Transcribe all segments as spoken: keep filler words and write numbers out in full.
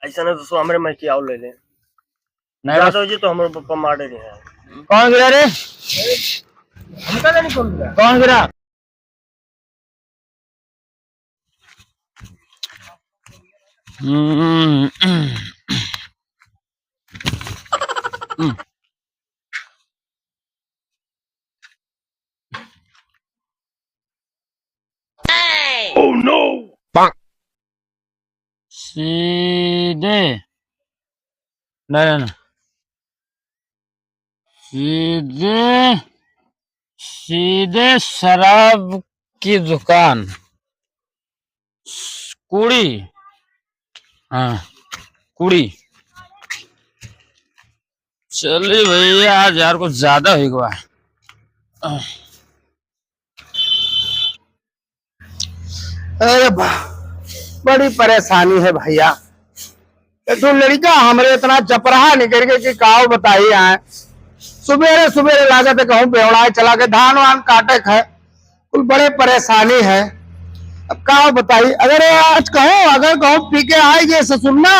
ऐसा ना दोस्तों, हमरे माई की आओ ले ले। नहीं, ज्यादा बस हो जी तो हमरे पप्पा मारे रहे हैं। कौन गिरा रे? हमका नहीं कौन गिरा। कौन गिरा? हम्म। हम्म। Oh no! सीधे, नहीं, नहीं, नहीं। सीधे, सीधे शराब की दुकान। कुड़ी। हाँ, कुड़ी। चलिए भैया, आज यार कुछ ज्यादा हो गया। अरे बा-, बड़ी परेशानी है भैया। ये दो लड़का हमरे इतना जपरहा निकल गए कि काव बताई आए। सुबेरे सुबेरे लागत है कहूँ बेवड़ाए चला के धान वान काटे खाए। कुल बड़े परेशानी है। अब का बताई, अगर ये आज कहूँ, अगर कहूँ पी के आए ये ससुर ना,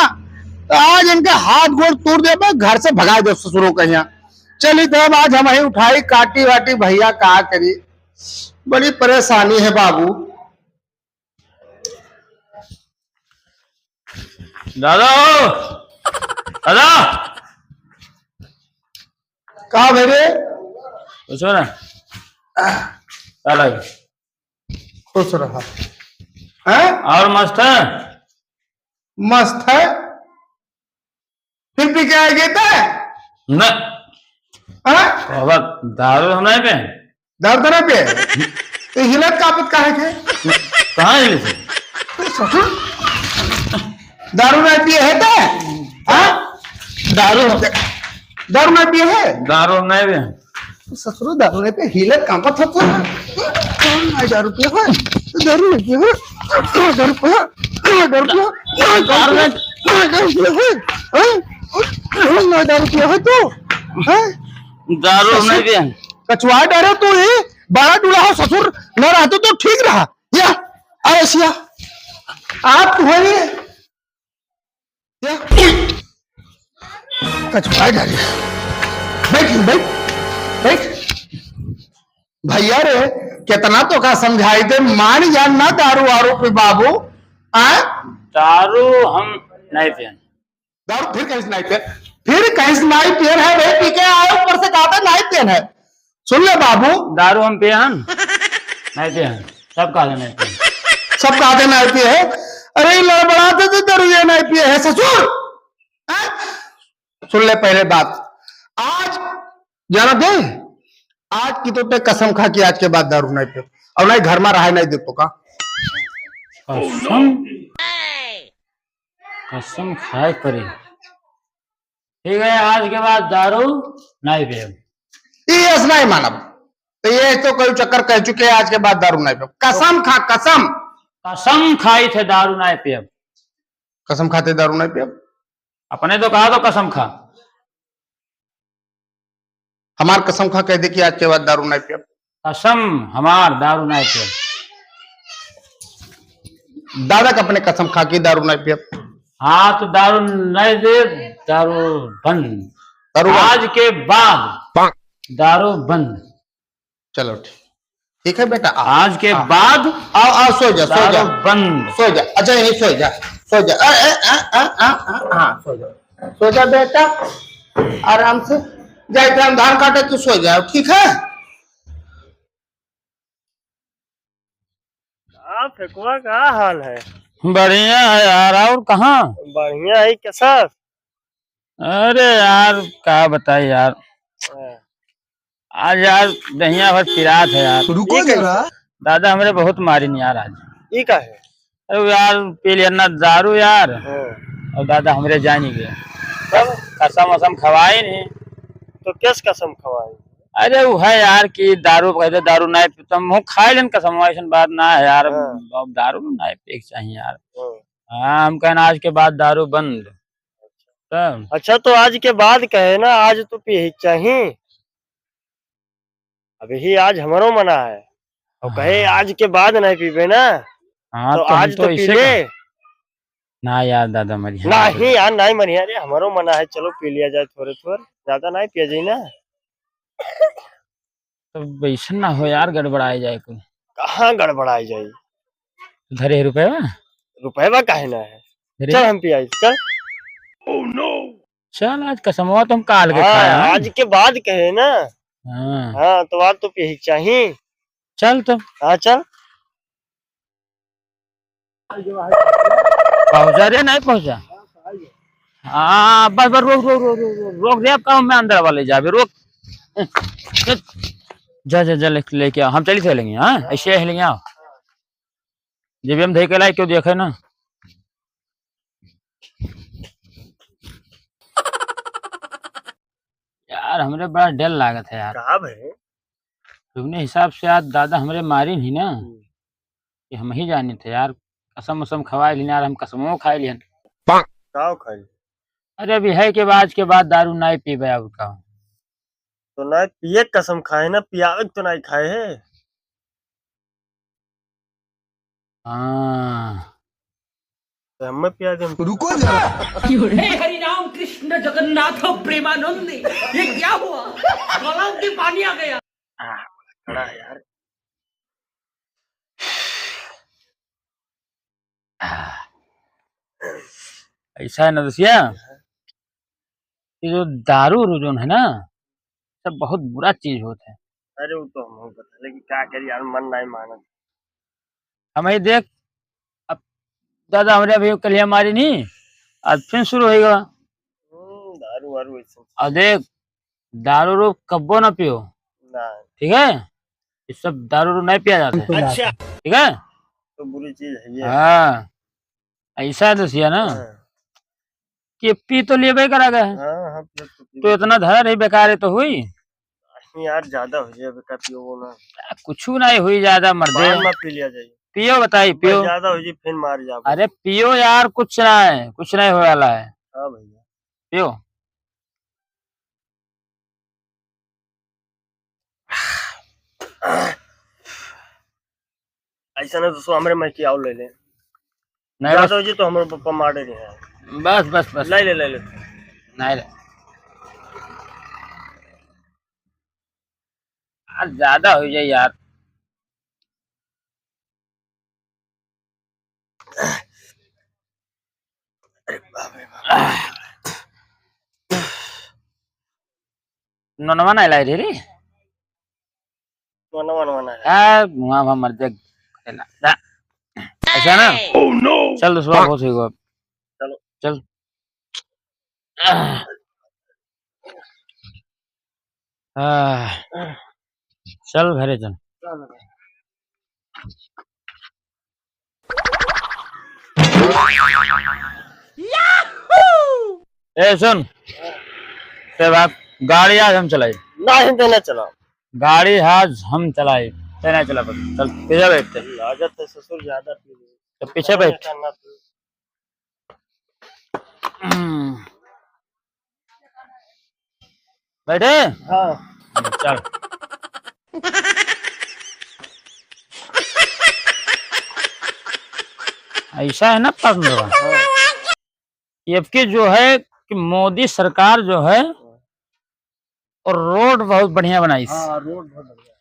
तो आज इनके हाथ गोड़ तोड़ दे, मैं घर से भगा दे ससुरों के यहाँ। चली तो अब आज हम ही उठाई काटी वाटी भैया, का करी, बड़ी परेशानी है बाबू। दादा हो, दादा। का भई रे? पूछो ना। चलो। खुश रहा। हैं? और मस्त है? मस्त है। फिर पी के आए गए थे? न। हैं? बाबा, दारू हम नहीं पे। दारू तो नहीं पिए? तो हिलत कांपत काहे थे? कहाँ हिले थे? तो ससुर, दारू नहीं पिए है तो? हाँ? दारू, दारू नहीं पिए है? दारू नहीं पिए। तो ससुर, दारू नहीं पिए, हिलत कांपत हो तो? नहीं, दारू पिए है? दारू नहीं पिए है? दारू पिए है? दारू पिए है? दारू नहीं, दारू पिए है? हाँ? नहीं, दारू पिए है तो? हाँ? दारू ससुर, नहीं पिए। कचवा डरे तू ही, बड़ा डूला हो ससुर, न रहते तो ठीक रहा। या, आओ सिया, आप तो है ये। या, कचवा डरे। बैठ, बैठ, बैठ। भैया रे, कितना तो का समझाई दे, मान जा ना दारू वारू पे बाबू। आ? दारू हम नहीं पियन। दारू फिर कहीं से नहीं पियन, फिर कहीं से नहीं पियन है भाई, पी के आए ऊपर से कहते नहीं पियन है। सुन ले बाबू। दारू हम पियन? नहीं पियन। सब कहते नहीं पियन। सब कहते नहीं पिए है। अरे ये लड़बड़ाते थे दारू ये नहीं पिए है ससुर। हैं? सुन ले पहले बात। आज जाना दे, आज की तो ते कसम खा के आज के बाद दारू नहीं पियो और नहीं घर में रहा नहीं दे तो का। कसम, कसम खाए पड़ी। ठीक है, आज के बाद दारू नहीं पियब। ये अस नहीं मानब। तो ये तो कोई चक्कर कह चुके हैं, आज के बाद दारू नहीं पियब। कसम खा, कसम। कसम खाई थे दारू नहीं पियब। कसम खाते दारू नहीं पियब। अपने तो कहा तो कसम खा। हमार कसम खा कह दे कि आज के बाद दारू नहीं पियब। कसम हमार दारू नहीं पियब। दादा का अपने कसम खा के दारू नहीं पियब। हाँ, तो दारू नहीं दे, दारू बंद। दारू बंद। आज के बाद दारू बंद। चलो ठीक, ठीक है बेटा, आओ। आज के बाद आओ, आओ, सो जा, सो जा। दारू बंद। सो जा, अच्छा, यहीं सो जा, सो जा। आ, आ, आ, हाँ, सो जा, सो जा बेटा, आराम से। जा, इतना धान काटे, तू सो जाओ, ठीक है? का फेकुआ, का हाल है? बढ़िया है यार, और कहाँ? बढ़िया है, कैसा? अरे यार, का बताई यार, हाँ। आज यार दहिया भर पिरात है यार। रुको ये कैसे? जरा। दादा हमरे बहुत मारिन यार आज। ई का है? अरे यार, पी लिया ना दारू यार, हाँ। और दादा हमरे जान ही गए। तब? कसम वसम खवाई नहीं। तो किस कसम खवाई? अरे वो है यार कि दारू, कहते दारू नहीं पीता, हम खाए लेन कसम, ऐसन बात ना है यार। हाँ। अब दारू नहीं पिए के चाहिए यार। हाँ। हाँ, हम कहना आज के बाद दारू बंद। तब? अच्छा, तो आज के बाद कहे ना, आज तो पिए के चाहिए। अभी आज हमरो मना है। और कहे हाँ। आज के बाद नहीं पीबे ना, हाँ, तो तो हम आज तो तो पी इसे ले। कहा। ना यार दादा, मरिहा ना। नहीं यार, नहीं मरिहा रे, हमरो मना है, चलो पी लिया जाए थोरे थोर, ज्यादा नहीं पिया जाए ना। तो वैसे ना हो यार, गड़बड़ाए जाए कुल। कहाँ गड़बड़ाए जाए? धरे है रुपया? रुपया काहे ना है? धरे। चल हम पियाई, चल। चल, आज कसमवा तो हम काल के हाँ, खाए हैं। आज के बाद कहे ना। हाँ। हाँ, तो आज तो पिए के चाही। चल तो। हाँ, चल। पहुँचा रे, नहीं पहुँचा? हाँ, बस, बस, रोक, रोक, रोक, रोक, रोक, रोक रे, अब काम में अंदर वाले जाबे, रोक। जा, जा, जा, ले, लेके आ, हम चली थे लेंगे, हाँ, ऐसे ही लेंगे, आओ। जब हम धई के लाई, क्यों देखे ना? यार, हमरे बड़ा डर लागत है यार। का भे? तुमने हिसाब से आज दादा हमरे मारी नहीं ना, हम्म। कि हम ही जाने थे यार, कसम उसम खवाए लेना यार, हम कसमों खाए लिहन। का खाए? अरे, अभी है के बाद, आज के बाद दारू नाई पीबे, और का? तो नाई पिए कसम खाए ना, पियावे के तो नाई खाए है। हाँ। तो हमें पिया दे। रुको जरा। हे हरि राम कृष्ण जगन्नाथ प्रेमानंद, ये क्या हुआ? गला में पानी आ गया। आ, खड़ा है यार। ऐसा है ना दोसिया, ये जो दारू उरू जोन है ना, सब बहुत बुरा चीज होत है। अरे वो तो हमहू पता, लेकिन का करी यार, मन नहीं मानत। हम ही देख, अब दादा हमरे अभी कलिया मारी नहीं, आज फिर शुरू होइगा। हम्म, दारू वारू ऐसे। और देख, दारू उरू कब्बो ना पियो। ना। ठीक है, ये सब दारू उरू नहीं पिया जाता है। अच्छा। ठीक है, तो बुरी चीज है ये। हाँ, ऐसा है दोसिया ना। हाँ। कि पी तो लेबे करा गए। हाँ, हाँ, पियो तो पी। तो इतना धरा नहीं, बेकार है तो हुई। नहीं यार, ज्यादा हो जाए, बेकार पियो वो ना। आ, कुछ नहीं हुई ज्यादा मर्दे। बाद में पी लिया जाए। पियो बताई, बस पियो। ज्यादा हो जाए, फिर मार जाओ। अरे पियो यार, कुछ ना है, कुछ नहीं होए वाला है। हाँ भैया। पियो। ऐसा ना दोस्तों, हमरे माई की आओ ले ले। नहीं, ज्यादा बस। हो जी तो हमरे पापा मारे नहीं है। बस, बस, बस। ले ले, ले ले। नहीं ले। यार, ज्यादा हो जाए यार। अरे बाप रे बाप। नोनवा नहीं लाई रे। नोनवा, नोनवा नहीं लाई। आ, मुआ भा मर जा। जा। ऐसा ना? Oh no! चल, दूसरा बहुत हुई गो अब। चलो। चल। आह। चल घरे चल। ए सुन, ते बाप, गाड़ी आज हम चलाई। नहीं, ते ना चलाओ। गाड़ी आज हम चलाई, ते ना चला पाते। चल पीछे बैठते। आदत है ससुर ज्यादा पी ले। तो पीछे बैठ। हम्म। बैठे? हाँ। चल। ऐसा है ना पद्म बाबा? हाँ। ये अब की जो है कि मोदी सरकार जो है, और रोड बहुत बढ़िया बनाइस। हाँ, रोड बहुत बढ़िया।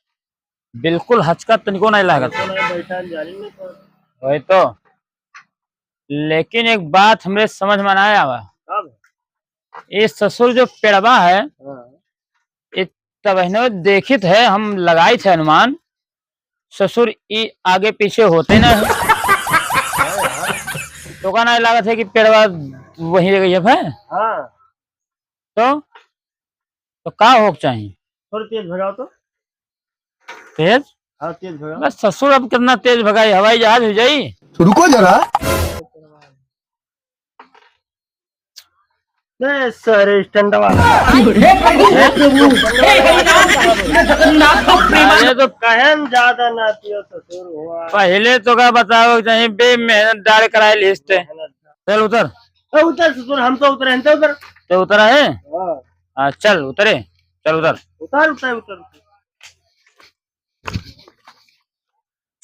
बिल्कुल हचका तनिको नहीं लागत। तनिको नहीं, बैठा जाली में तो। वही तो। लेकिन एक बात हमरे समझ में ना आवा। कब? ये ससुर जो पेड़वा है, हाँ। ये तबहिनो देखित है, हम लगाई थे अनुमान, ससुर ई आगे पीछे होते ना है। तो का नहीं लागत है कि पेड़वा वही जगह है? हाँ। तो, तो का होक चाही? थोड़ा तेज भगाओ तो। तेज? हाँ, तेज भगाओ। बस ससुर, अब कितना तेज भगाई, हवाई जहाज हो जाई। रुको जरा। नहीं सर, स्टैंड वाला। हे प्रभु, हे प्रभु, हे हरि राम कृष्ण जगन्नाथ प्रेमानंद। अरे तो कहन ज्यादा ना पियो ससुर हुआ। पहले तो का बताओ, कहीं बेमेहनत डाल कराए लिस्ट। मेहनत। चल उतर। ए, उतर ससुर, हम तो उतरे हैं, तो उतर। तो उतरा है? हाँ। हाँ, चल उतरे, चल उतर। उतर, उतर, उतर, उतर।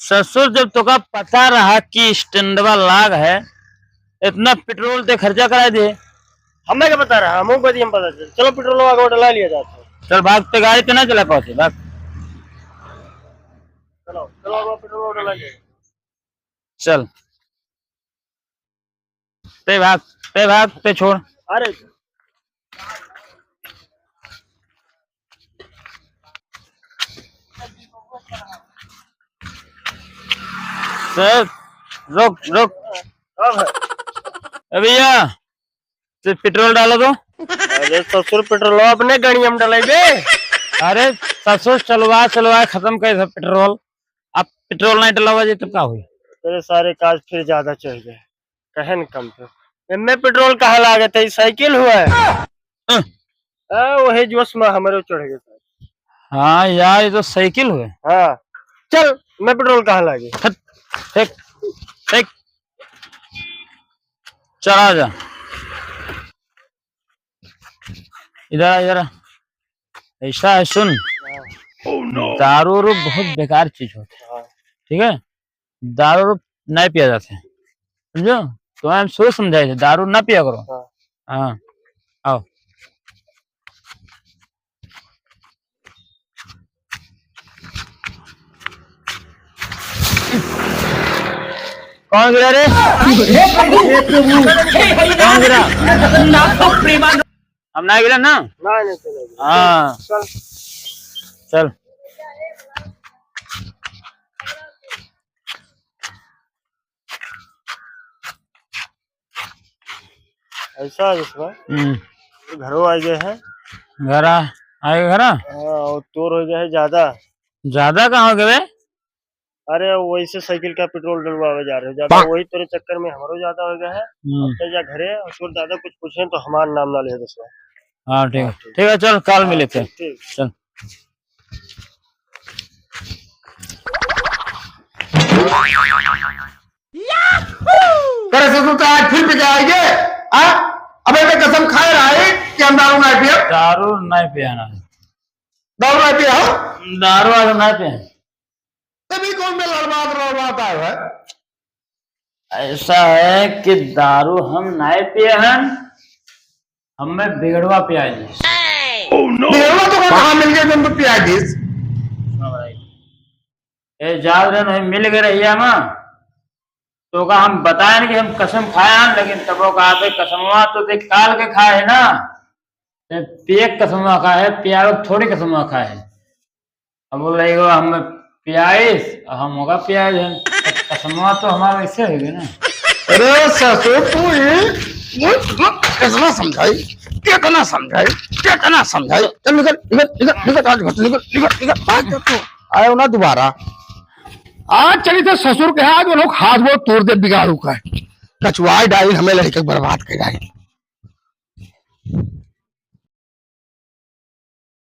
ससुर, जब तोका पता रहा कि स्टैंडवा लाग है, इतना पेट्रोल ते खर्चा कराए दे। हमें क्या पता रहा, हमको बदी हम पता चल। चलो पेट्रोल वाला को डला लिया जाता है। चल भाग, ते गाड़ी ते ना चला पाते, भाग। चलो, चलो, अब पेट्रोल वाला डला लिया। चल। ते भाग, ते भाग, ते छोड़। अरे। सर, रुक, रुक। हाँ भाई। ए भैया, सिर्फ पेट्रोल डालो तो। अरे ससुर, पेट्रोल अपने गाड़ी में डलाइबे। अरे ससुर, चलवा चलवा खत्म कर सब पेट्रोल। अब पेट्रोल नहीं डलावा जे तब का हुई? तेरे सारे काज फिर ज्यादा चढ़ गए, कहे न कम तो। एमे पेट्रोल कहाँ लागत है, साइकिल हुआ है। अह। आ, वही जोश में हमरो चढ़ गए। हाँ यार, ये तो साइकिल हुए। हाँ, चल, मैं पेट्रोल कहाँ लागे? हट, फेंक, फेंक। चला जा। इधर आ, इधर आ। ऐसा है, सुन। हाँ। दारू उरू बहुत बेकार चीज होती है। हाँ। ठीक है, दारू उरू नहीं पिया जाते हैं, समझो? तुम्हें हम शुरू समझाए थे, दारू ना पिया करो। हाँ। हाँ, आओ। कौन गिरा रे? हे प्रभु, हे प्रभु, हे हरिनाम कौन गिरा? कृष्ण जगन्नाथ प्रेमानंद। हम ना गिरा ना? नहीं, नहीं, चलो। हाँ। चल। चल। ऐसा है इसमें। हम्म। घरों आ गए हैं। घर आ, आए घरा? हाँ, और तोर हो गया है ज्यादा। ज्यादा कहाँ हो गए बे? अरे, वैसे साइकिल का पेट्रोल डलवावे जा रहे हो ज्यादा, वही तेरे चक्कर में हमरो ज्यादा हो गया है। हम्म। अब तो जा घरे, और तोर दादा कुछ पूछे तो हमार नाम ना ले दोस्तों। हाँ, ठीक है। हाँ, ठीक। ठीक है, चल, काल हाँ, मिले फिर। ठीक, ठीक। चल। करे ससुर तो आज फिर पी के आएंगे। आ? अबे तो कसम खाए रहा है कि हम दारू ना पिए। दारू नहीं पियाना है। दारू नहीं पिया हो? दारू वारू नहीं पिया। तभी कौन में लड़बात लड़बात आए है? ऐसा है कि दारू हम नहीं पिए हैं, हमें बिगड़वा पिया दिस। Oh no! बिगड़वा तो कहाँ मिल गया, तुम तो पिया दिस? सुनो भाई, ए जाल रहे नहीं मिल गए रहिया माँ, तो का हम बताए कि हम कसम खाए हैं, लेकिन तब वो कहा थे, "कसमवा तो देख काल के खाए है ना, ते पिए कसमवा खाए है, पियावे थोड़ी कसमवा खाए है।" अब बोला, "एगो हम पियाइस, और हम होगा पियाइस है।" कसमवा तो हमारा वैसे हो गया ना। अरे ससुर, तू ही, वो, वो कितना समझाई, कितना समझाई, कितना समझाई। चल निकल, निकल, निकल, निकल, आज घर से निकल, निकल, निकल, भाग जा तू। आयो ना दोबारा। आज चली थे ससुर के, आज वो लोग हाथ गोड़ तोड़ दे बिगाड़ू का। कचवाई डाइन हमें लड़के बर्बाद कर डाइन।